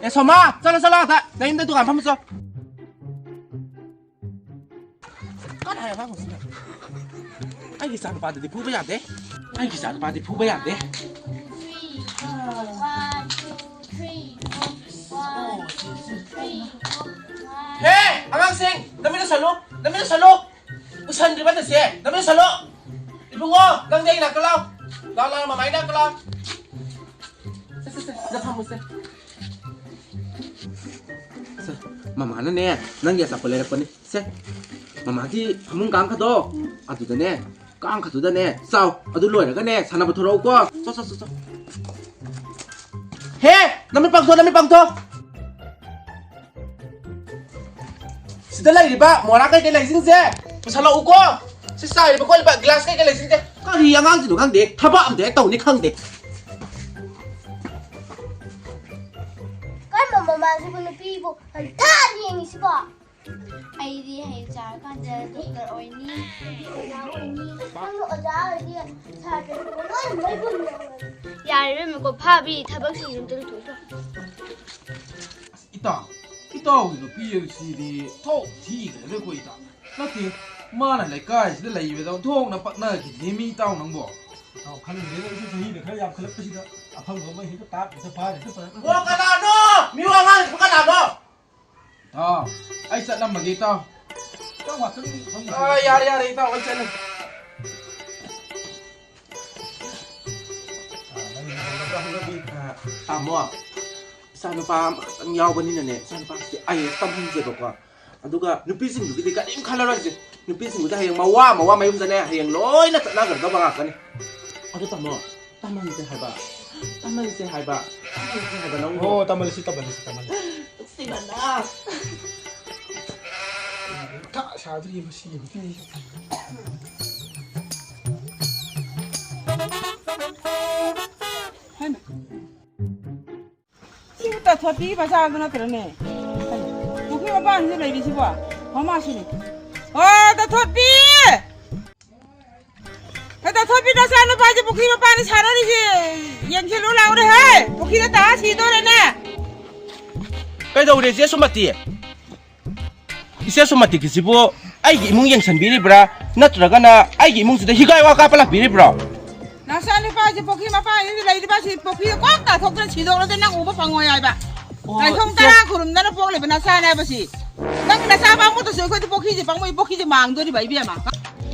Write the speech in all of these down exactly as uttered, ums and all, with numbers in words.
ꯑꯦ, ꯁꯣꯃꯥ, ꯆꯠꯂꯣ, ꯆꯠꯂꯣ, ꯑꯗ ꯅꯌꯨꯝꯗ ꯗꯨꯀꯥꯟ ꯐꯝꯃꯨ ꯆꯣ꯫ ꯀꯅꯥ ꯍꯥꯏꯕ ꯑꯉꯥꯡꯁꯤꯅ? ꯑꯩꯒꯤ ꯏꯆꯥ ꯅꯨꯄꯥꯗꯗꯤ ꯐꯨꯕ ꯌꯥꯗꯦ꯫ ꯑꯩꯒꯤ ꯏꯆꯥ ꯅꯨꯄꯥꯗꯤ ꯐꯨꯕ ꯌꯥꯗꯦ꯫ One, two, three, four. One, two, three, four, five. ꯍꯦ, ꯑꯉꯥꯡꯁꯤꯡ, ꯅꯃꯤꯠ ꯎꯁꯜꯂꯨ, ꯅꯃꯤꯠ ꯎꯁꯜꯂꯨ꯫ ꯎꯁꯟꯗ꯭ꯔꯤꯕ ꯅꯁꯦ, ꯅꯃꯤꯠ ꯎꯁꯜꯂꯨ꯫ ꯏꯕꯨꯡꯉꯣ, ꯅꯪꯗꯤ ꯑꯩ ꯅꯥꯛꯇ ꯂꯥꯎ꯫ ꯂꯥꯎ, ꯂꯥꯎ, ꯃꯃꯥꯏ ꯅꯥꯛꯇ ꯂꯥꯎ꯫ ꯁꯦ, ꯁꯦ, ꯁꯦ, ꯁꯤꯗ ꯐꯝꯃꯨꯁꯦ꯫ ꯁꯦ, ꯃꯃꯥꯅꯅꯦ, ꯅꯪꯒꯤ ꯑꯆꯥꯄꯣꯠ ꯂꯩꯔꯛꯄꯅꯤ꯫ ꯁꯦ, ꯃꯃꯥꯒꯤ ꯐꯃꯨꯡ ꯀꯥꯡꯈꯗꯣ, ꯑꯗꯨꯗꯅꯦ, ꯀꯥꯡꯈꯗꯨꯗꯅꯦ, ꯆꯥꯎ꯫ ꯑꯗꯨ ꯂꯣꯏꯔꯒꯅꯦ, ꯁꯥꯟꯅꯕ ꯊꯣꯔꯛꯎꯀꯣ꯫ ꯆꯣ, ꯆꯣ, ꯆꯣ, ꯆꯣ꯫ ꯍꯦ, ꯅꯃꯤꯠ ꯄꯥꯡꯊꯣꯛ, ꯅꯃꯤꯠ ꯄꯥꯡꯊꯣꯛ꯫ ꯁꯤꯗ ꯂꯩꯔꯤꯕ ꯃꯣꯔꯥ ꯀꯩꯀꯩ ꯂꯩꯁꯤꯡꯁꯦ ꯄꯨꯁꯜꯂꯛꯎꯀꯣ꯫ ꯁꯤ ꯆꯥꯏꯔꯤꯕ ꯈꯣꯠꯂꯤꯕ ꯒꯤꯂꯥꯁ ꯀꯩꯀꯩ ꯂꯩꯁꯤꯡꯁꯦ꯫ ꯀꯔꯤ ꯑꯉꯥꯡꯁꯤꯅꯣ ꯈꯪꯗꯦ, ꯊꯕꯛ ꯑꯝꯇ ꯍꯦꯛ ꯇꯧꯅꯤ ꯈꯪꯗꯦ꯫ ꯀꯔꯝꯕ ꯃꯃꯥꯁꯤꯕꯨ ꯅꯨꯄꯤꯕꯨ ꯍꯟꯊꯅ ꯌꯦꯡꯉꯤꯁꯤꯕꯣ? ꯑꯩꯗꯤ ꯍꯌꯦꯡ ꯆꯥꯎꯔꯀꯥꯟꯗ ꯗꯣꯛꯇꯔ ꯑꯣꯏꯅꯤ꯫ ꯑꯣꯖꯥ ꯑꯣꯏꯅꯤ꯫ ꯅꯪꯅ ꯑꯣꯖꯥ ꯑꯣꯏꯔꯗꯤ ꯁꯥꯇ꯭ꯔꯁꯤꯡꯗꯣ ꯂꯣꯏꯅ ꯃꯩ ꯄꯨꯟꯕ ꯑꯣꯏꯔꯅꯤ꯫ ꯌꯥꯔꯦ ꯏꯕꯦꯝꯃꯀꯣ, ꯐꯥꯕꯤ ꯊꯕꯛꯁꯤꯡꯁꯦ ꯑꯝꯇ ꯂꯣꯏꯊꯣꯛꯎꯆꯣ꯫ ꯏꯇꯥꯎ, ꯏꯇꯥꯎꯒꯤ ꯅꯨꯄꯤ ꯑꯁꯤꯗꯤ ꯊꯣꯛ ꯊꯤꯈ꯭ꯔꯦꯗꯀꯣ ꯏꯇꯥꯎ꯫ ꯅꯠꯇꯦ, ꯃꯥꯅ ꯂꯩꯀꯥꯏꯁꯤꯗ ꯂꯩꯕꯗ ꯑꯣꯟꯊꯣꯛꯅ ꯄꯛꯅꯈꯤꯗꯦ ꯃꯤ ꯏꯇꯥꯎ ꯅꯪꯕꯣ꯫ ꯏꯇꯥꯎ ꯈꯪꯗ꯭ꯔꯦꯗ, ꯑꯩꯁꯨ ꯆꯍꯤꯅ ꯈꯔ ꯌꯥꯝꯈꯠꯂꯛꯄꯁꯤꯗ ꯑꯐꯪꯕ ꯑꯃ ꯍꯦꯛꯇ ꯇꯥꯞ ꯍꯦꯛꯇ ꯐꯥꯔꯦ ꯍꯦꯛꯇ ꯐꯔꯛ꯫ ꯑꯣ, ꯀꯅꯥꯅꯣ? ꯃꯤ ꯋꯥ ꯉꯥꯡꯉꯤꯁꯤꯕꯨ ꯀꯅꯥꯅꯣ? ꯏꯇꯥꯎ, ꯑꯩ ꯆꯠꯂꯝꯃꯒꯦ ꯏꯇꯥꯎ꯫ ꯏꯇꯥꯎ ꯉꯥꯛꯇꯪ ꯐꯝꯃꯨꯁꯦ꯫ ꯑꯥ, ꯌꯥꯔꯦ, ꯌꯥꯔꯦ ꯏꯇꯥꯎ, ꯑꯩ ꯆꯠꯂꯦ꯫ ꯑꯥ, ꯅꯪ ꯍꯧꯒꯠꯂꯣ, ꯍꯧꯒꯠꯂꯣ꯫ ꯑꯥ, ꯇꯥꯃꯣ, ꯏꯆꯥꯅꯨꯄꯥ ꯑꯃꯈꯛꯇꯪ ꯌꯥꯎꯕꯅꯤꯅꯅꯦ, ꯏꯆꯥꯅꯨꯄꯥꯁꯤꯗꯤ ꯑꯥꯏ ꯑꯦꯁ ꯇꯝꯍꯟꯁꯦꯕꯀꯣ꯫ ꯑꯗꯨꯒ ꯅꯨꯄꯤꯁꯤꯡꯗꯨꯒꯤꯗꯤ ꯀꯔꯤꯝ ꯈꯜꯂꯔꯣꯏꯁꯦ꯫ ꯅꯨꯄꯤꯁꯤꯡꯗꯨꯗ ꯍꯌꯦꯡ ꯃꯋꯥ ꯃꯋꯥ ꯃꯌꯨꯝꯗꯅꯦ ꯍꯌꯦꯡ ꯂꯣꯏꯅ ꯆꯠꯅꯈ꯭ꯔꯗꯕ ꯉꯥꯛꯇꯅꯤ꯫ ꯑꯗꯨ ꯇꯥꯃꯣ, ꯇꯝꯍꯟꯁꯦ ꯍꯥꯏꯕ, ꯇꯝꯍꯟꯁꯦ ꯍꯥꯏꯕ, ꯇꯝꯍꯟꯁꯦ ꯍꯥꯏꯕ ꯅꯪꯕꯨ꯫ ꯑꯣ, ꯇꯝꯍꯜꯂꯁꯤ, ꯇꯝꯍꯜꯂꯁꯤ, ꯇꯝꯍꯜꯂꯁꯤ꯫ ꯅꯨꯡꯁꯤꯃꯟꯗ꯫ ꯃꯊꯥ ꯁꯥꯗ꯭ꯔꯤ ꯃꯁꯤ ꯅꯨꯄꯤꯁꯤ꯫ ꯍꯥꯏꯃ꯫ ꯁꯤꯕꯨ ꯇꯥꯊꯣꯠꯄꯤ ꯃꯆꯥꯗꯨ ꯅꯠꯇ꯭ꯔꯅꯦ? ꯄꯨꯈ꯭ꯔꯤ ꯃꯄꯥꯟꯁꯤꯗ ꯂꯩꯔꯤꯁꯤꯕꯣ? ꯃꯃꯥꯁꯤꯅꯤ꯫ ꯑꯣ, ꯇꯥꯊꯣꯠꯄꯤ! ꯍꯦ, ꯇꯥꯊꯣꯠꯄꯤ, ꯅꯆꯥꯅꯨꯄꯥꯁꯦ ꯄꯨꯈ꯭ꯔꯤ ꯃꯄꯥꯟꯗ ꯁꯥꯟꯅꯔꯤꯁꯦ ꯌꯦꯡꯁꯤꯜꯂꯨ ꯂꯥꯎꯔꯦ, ꯍꯦ! ꯄꯨꯈ꯭ꯔꯤꯗ ꯇꯥ ꯁꯤꯗꯣꯔꯦꯅꯦ꯫ ꯀꯩꯗꯧꯔꯦ, ꯏꯆꯦ ꯁꯨꯃꯇꯤ? ꯏꯆꯦ ꯁꯨꯃꯇꯤꯒꯤꯁꯤꯕꯨ ꯑꯩꯒꯤ ꯏꯃꯨꯡ ꯌꯦꯡꯁꯤꯟꯕꯤꯔꯤꯕ꯭ꯔꯥ, ꯅꯠꯇ꯭ꯔꯒꯅ ꯑꯩꯒꯤ ꯏꯃꯨꯡꯁꯤꯗ ꯍꯤꯒꯥꯏ ꯋꯥ ꯀꯥꯞꯄ ꯂꯥꯛꯄꯤꯔꯤꯕ꯭ꯔꯣ? ꯅꯆꯥꯅꯨꯄꯥꯁꯦ ꯄꯨꯈ꯭ꯔꯤ ꯃꯄꯥꯟꯁꯤꯗ ꯂꯩꯔꯤꯕꯁꯤ ꯄꯨꯈ꯭ꯔꯤꯗ ꯀꯣꯛ ꯇꯥꯊꯣꯛꯇꯅ ꯁꯤꯗꯣꯛꯂꯗꯤ ꯅꯪ ꯎꯕ ꯐꯪꯉꯣꯏ ꯍꯥꯏꯕ꯫ ꯑꯣ, ꯂꯥꯏꯁꯣꯡ ꯏꯆꯦ꯫ ꯇꯔꯥ ꯈꯨꯔꯨꯝꯗꯅ ꯄꯣꯛꯂꯤꯕ ꯅꯆꯥꯅꯦ ꯍꯥꯏꯕꯁꯤ꯫ ꯅꯪ ꯅꯆꯥ ꯄꯥꯝꯃꯨꯗꯁꯨ ꯑꯩꯈꯣꯏꯗꯤ ꯄꯨꯈ꯭ꯔꯤꯁꯦ ꯄꯥꯝꯃꯨꯏ, ꯄꯨꯈ꯭ꯔꯤꯁꯦ ꯃꯥꯡꯗꯣꯔꯤꯕ, ꯏꯕꯦꯝꯃ꯫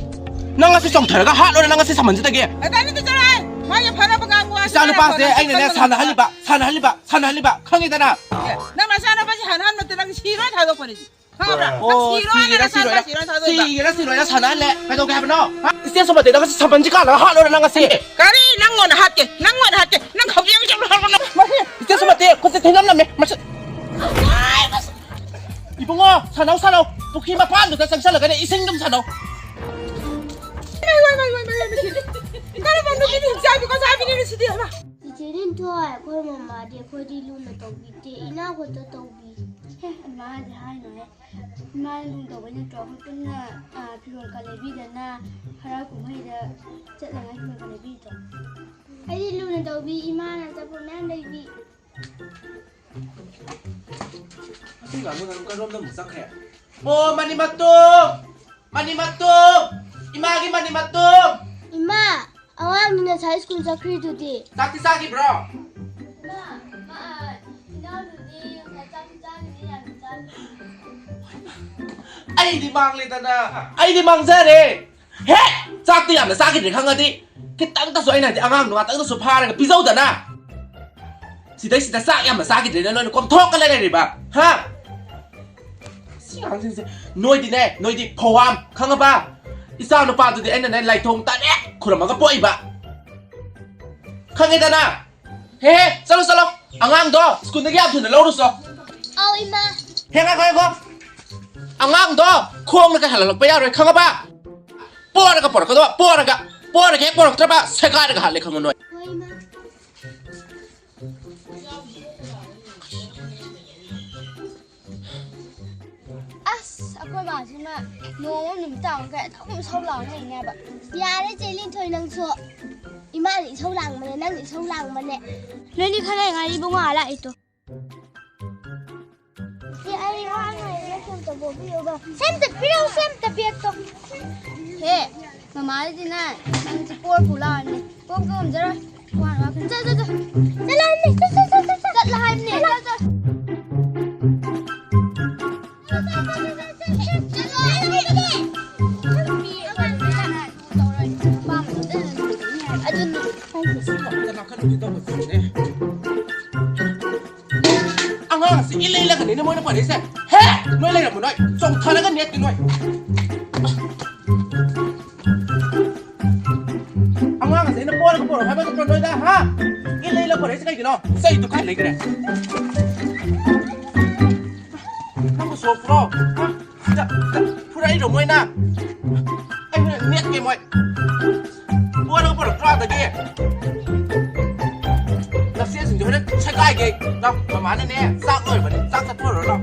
ꯅꯪ ꯉꯁꯤ ꯆꯣꯡꯊꯔꯒ ꯍꯥꯠꯂꯣꯔꯦ, ꯅꯪ ꯉꯁꯤ ꯁꯝꯍꯟꯁꯤꯗꯒꯦ꯫ ꯑꯗꯥꯏꯗꯨꯗ ꯆꯠꯂꯣ ꯍꯥꯏ꯫ ꯃꯥꯒꯤ ꯐꯅꯕ ꯉꯥꯡꯕ ꯋꯥꯁꯤ ꯏꯆꯥ ꯅꯨꯄꯥꯁꯦ ꯈꯔ ꯑꯩꯅꯅꯦ ꯈꯔ ꯁꯥꯟꯅꯍꯜꯂꯤꯕ, ꯁꯥꯟꯅꯍꯜꯂꯤꯕ, ꯁꯥꯟꯅꯍꯜꯂꯤꯕ, ꯈꯪꯉꯤꯗꯅ? ꯑꯦ, ꯅꯪ ꯅꯆꯥꯅꯨꯄꯥꯁꯤ ꯍꯟꯍꯟꯕꯗ ꯅꯪ ꯁꯤꯔꯣꯏ ꯊꯥꯗꯣꯛꯄꯅꯤ꯫ ꯈꯪꯉꯕ꯭ꯔꯥ? ꯑꯣ, ꯅꯪ ꯁꯤꯔꯣꯏ ꯁꯤꯒꯦꯔꯥ ꯍꯥꯏꯔ ꯁꯤꯔꯣꯏꯔꯥ, ꯅꯆꯥꯅꯨꯄꯥ ꯁꯤꯔꯣꯏ ꯊꯥꯗꯣꯛꯏꯕ꯫ ꯁꯤꯒꯦꯔꯥ ꯁꯤꯔꯣꯏꯔꯥ ꯁꯥꯟꯅꯍꯜꯂꯦ꯫ ꯀꯩꯗꯧꯒꯦ ꯍꯥꯏꯕꯅꯣ? ꯍꯥ? ꯏꯆꯦ ꯁꯨꯃꯇꯤꯗ ꯉꯁꯤ ꯁꯝꯍꯟꯁꯤ ꯀꯥꯟꯅꯒ ꯍꯥꯠꯂꯣꯔꯦ ꯅꯪ ꯉꯁꯤ꯫ ꯀꯔꯤ? ꯅꯪ ꯑꯣꯏꯅ ꯍꯥꯠꯀꯦ, ꯅꯪ ꯑꯣꯏꯅ ꯍꯥꯠꯀꯦ, ꯅꯪ ꯍꯧꯖꯤꯛ ꯍꯧꯖꯤꯛ ꯍꯥꯠꯂꯣ, ꯅꯪ꯫ ꯃꯁꯤ ꯏꯆꯦ ꯁꯨꯃꯇꯤ ꯈꯨꯠꯁꯦ ꯊꯦꯡꯅꯝꯂꯝꯃꯦ꯫ ꯃꯁꯤ ꯏꯕꯨꯡꯉꯣ, ꯁꯥꯟꯅꯧ, ꯁꯥꯟꯅꯧ꯫ ꯄꯨꯈ꯭ꯔꯤ ꯃꯄꯥꯟꯗꯨꯗ ꯆꯪꯁꯜꯂꯒꯅꯦ ꯏꯁꯤꯡ ꯑꯗꯨꯝ ꯁꯥꯟꯅꯧ꯫ ꯃꯥꯏ, ꯃꯥꯏ, ꯃꯥꯏ, ꯃꯥꯏ, ꯃꯥꯏ, ꯃꯥꯏ, ꯃꯁꯤꯗꯤ꯫ ꯀꯔꯝꯕ ꯅꯨꯄꯤꯅ ꯍꯤꯡꯆꯥꯕꯤ ꯈꯣꯠꯆꯥꯕꯤꯅꯣ ꯁꯤꯗꯤ, ꯍꯩꯃꯥ꯫ ꯆꯤꯆꯦ ꯂꯤꯟꯊꯣꯏ, ꯑꯩꯈꯣꯏ ꯃꯃꯥꯗꯤ ꯑꯩꯈꯣꯏꯗꯤ ꯂꯨꯅ ꯇꯧꯕꯤꯗꯦ, ꯏꯅꯥꯛ ꯈꯨꯠꯇ ꯇꯧꯕꯤ꯫ ꯍꯦ, ꯑꯗꯨꯃꯥꯏꯅꯗꯤ ꯍꯥꯏꯅꯨꯍꯦ꯫ ꯏꯃꯥꯅ ꯂꯨꯅ ꯇꯧꯕꯩ ꯅꯠꯇ꯭ꯔꯣ ꯑꯩꯈꯣꯏ ꯄꯨꯟꯅ, ꯑ, ꯐꯤꯔꯣꯜꯒ ꯂꯩꯕꯤꯗꯅ, ꯍꯔꯥꯎ ꯀꯨꯝꯍꯩꯗ ꯆꯠꯅꯉꯥꯏ ꯐꯤꯔꯣꯜꯒ ꯂꯩꯕꯤꯗ꯭ꯔꯣ? ꯑꯩꯗꯤ ꯂꯨꯅ ꯇꯧꯕꯤ, ꯏꯃꯥꯅ ꯑꯆꯥꯄꯣꯠ ꯃꯌꯥꯝ ꯂꯩꯕꯤ꯫ ꯃꯁꯤ ꯉꯥꯡꯕ ꯉꯥꯡꯕ ꯀꯔꯣꯝꯗ ꯑꯃꯨꯛ ꯆꯠꯈ꯭ꯔꯦ? ꯑꯣ, ꯃꯅꯤꯃꯠꯇꯨ! ꯃꯅꯤꯃꯠꯇꯨ! ꯏꯃꯥꯒꯤ ꯃꯅꯤꯃꯠꯇꯨ! ꯏꯃꯥ, ꯑꯉꯥꯡꯗꯤ ꯉꯁꯥꯏ ꯁ꯭ꯀꯨꯜ ꯆꯠꯈ꯭ꯔꯤꯗꯨꯗꯤ꯫ ꯆꯥꯛꯇꯤ ꯆꯥꯈꯤꯕ꯭ꯔꯣ? ꯏꯃꯥ, ꯃꯥ, ꯏꯅꯥꯎꯗꯨꯗꯤ ꯉꯁꯥꯏ ꯆꯥꯛꯇꯤ ꯆꯥꯈꯤꯕꯅꯤ, ꯌꯥꯝ ꯆꯥꯈꯤꯕꯅꯤ꯫ ꯑꯩꯗꯤ ꯃꯥꯡꯂꯦꯗꯅ! ꯑꯩꯗꯤ ꯃꯥꯡꯖꯔꯦ! ꯍꯦ! ꯆꯥꯛꯇꯤ ꯌꯥꯝꯅ ꯆꯥꯈꯤꯗ꯭ꯔꯦ ꯈꯪꯉꯗꯤ, ꯈꯤꯇꯪꯇꯁꯨ, ꯑꯩꯅ ꯍꯥꯏꯗꯤ ꯑꯉꯥꯡꯗꯣ ꯉꯥꯛꯇꯪꯗꯁꯨ ꯐꯥꯔꯒ ꯄꯤꯖꯧꯗꯅ꯫ ꯁꯤꯗꯩꯁꯤꯗ ꯆꯥꯛ ꯌꯥꯝꯅ ꯆꯥꯈꯤꯗ꯭ꯔꯦꯅ ꯅꯣꯏꯅ ꯀꯣꯝꯊꯣꯛꯀ ꯂꯩꯔꯤꯕ, ꯍꯥ? ꯁꯤ ꯑꯉꯥꯡꯁꯤꯡꯁꯦ, ꯅꯣꯏꯗꯤꯅꯦ, ꯅꯣꯏꯗꯤ ꯐꯧꯍꯥꯝ, ꯈꯪꯉꯕ? ꯏꯆꯥ ꯅꯨꯄꯥꯗꯨꯗꯤ ꯑꯩꯅꯅꯦ ꯂꯥꯏꯊꯣꯡ ꯇꯔꯦꯠ ꯈꯨꯔꯝꯃꯒ ꯄꯣꯛꯏꯕ꯫ ꯈꯪꯉꯦꯗꯅ? ꯍꯦ, ꯍꯦ, ꯆꯠꯂꯣ, ꯆꯠꯂꯣ꯫ ꯑꯉꯥꯡꯗꯣ ꯁ꯭ꯀꯨꯜꯗꯒꯤ ꯌꯥꯝ ꯊꯨꯅ ꯂꯧꯔꯨꯆꯣ꯫ ꯑꯧ, ꯏꯃꯥ꯫ ꯍꯦ, ꯉꯥꯏꯈꯣ, ꯉꯥꯏꯈꯣ꯫ ꯑꯉꯥꯡꯗꯣ ꯈꯣꯡꯅ ꯀꯩ ꯍꯜꯍꯜꯂꯛꯄ ꯌꯥꯔꯣꯏ, ꯈꯪꯉꯕ? ꯄꯣꯔꯒ ꯄꯣꯔꯛꯀꯗꯕ, ꯄꯣꯔꯒ꯫ ꯄꯣꯔꯒ ꯍꯦꯛ ꯄꯣꯔꯛꯇ꯭ꯔꯕ, ꯁꯦꯒꯥꯏꯔꯒ ꯍꯥꯠꯂꯦ ꯈꯪꯉꯨ ꯅꯣꯏ꯫ ꯍꯣꯏ, ꯏꯃꯥ꯫ ꯑꯁ, ꯑꯩꯈꯣꯏ ꯃꯥꯁꯤꯃ ꯅꯣꯡꯃ ꯅꯨꯃꯤꯠ ꯇꯥꯕ ꯀꯩ ꯑꯗꯨꯝ ꯏꯁꯧ ꯂꯥꯡ ꯂꯩꯅꯦꯕ꯫ ꯌꯥꯔꯦ, ꯆꯦ ꯂꯤꯟꯊꯣꯏ, ꯅꯪꯁꯨ꯫ ꯏꯃꯥꯅ ꯏꯁꯧ ꯂꯥꯡꯕꯅꯦ, ꯅꯪ ꯏꯁꯧ ꯂꯥꯡꯕꯅꯦ꯫ ꯅꯣꯏꯅꯤ ꯈꯔ ꯂꯩꯔꯤꯉꯩꯗ ꯏꯕꯨꯡꯉꯣ ꯑꯥ ꯂꯥꯛꯏꯗꯣ꯫ ꯁꯦꯝꯇ ꯄꯤꯔꯛꯑꯣ, ꯁꯦꯝꯇ ꯕꯦꯒꯇꯣ꯫ ꯍꯦ, ꯃꯃꯥꯗꯗꯤꯅꯦ, ꯅꯪꯁꯦ ꯄꯣꯔ ꯄꯨ ꯂꯥꯛꯑꯅꯤ꯫ ꯄꯣꯛꯄ ꯉꯝꯖꯔꯣꯏ꯫ ꯋꯥꯅ ꯋꯥꯈꯜ꯫ ꯆꯠ, ꯆꯠ, ꯆꯠ꯫ ꯆꯠꯂꯣ ꯍꯥꯏꯕꯅꯦ꯫ ꯆꯠ, ꯆꯠ, ꯆꯠ꯫ ꯆꯠꯂꯣ ꯍꯥꯏꯕꯅꯦ꯫ ꯆꯠꯂꯣ ꯍꯥꯏꯕꯅꯦ꯫ ꯑꯗꯨꯅ ꯀꯅꯥ ꯈꯜꯂꯨꯒꯦ ꯇꯧꯕ ꯐꯤꯕꯝꯅꯦ꯫ ꯑꯉꯥꯡ ꯑꯁꯤ ꯏꯜꯂ ꯏꯜꯂꯒꯅꯤꯅꯦ ꯃꯣꯏꯅ ꯄꯥꯏꯔꯛꯏꯁꯦ꯫ ꯍꯦ! ꯅꯣꯏ ꯂꯩꯔꯝꯃꯣ ꯅꯣꯏ꯫ ꯆꯣꯡꯊꯔꯒ ꯅꯦꯠꯀꯦ ꯅꯣꯏ꯫ ꯑꯉꯥꯡ ꯑꯁꯤ ꯑꯩꯅ ꯄꯣꯔꯒ ꯄꯣꯔꯣ ꯍꯥꯏꯕ ꯅꯠꯇ꯭ꯔꯣ ꯅꯣꯏꯗ? ꯍꯥ? ꯏꯜꯂ ꯏꯜꯂ ꯄꯥꯏꯔꯛꯏꯁꯦ ꯀꯩꯒꯤꯅꯣ? ꯆꯩꯗꯨ ꯀꯥꯏ ꯂꯩꯈ꯭ꯔꯦ? ꯅꯪꯕꯨ ꯁꯣꯛꯄ꯭ꯔꯣ? ꯍꯥ? ꯗ, ꯗ, ꯐꯨꯔꯛꯏꯔꯣ ꯃꯣꯏꯅ? ꯑꯩ ꯍꯣꯔꯦꯟ ꯅꯦꯠꯀꯦ ꯃꯣꯏ꯫ ꯄꯣꯔꯒ ꯄꯨꯔꯛꯇ꯭ꯔꯣ ꯑꯗꯒꯤ? ꯅꯆꯦꯁꯤꯡꯁꯦ ꯍꯣꯔꯦꯟ ꯁꯦꯒꯥꯏꯒꯦ꯫ ꯂꯥꯎ, ꯃꯃꯥꯅꯅꯦ, ꯆꯥꯛ ꯂꯣꯏꯔꯕꯅꯦ, ꯆꯥꯛ ꯆꯠꯊꯣꯛꯑꯔꯣ ꯂꯥꯎ꯫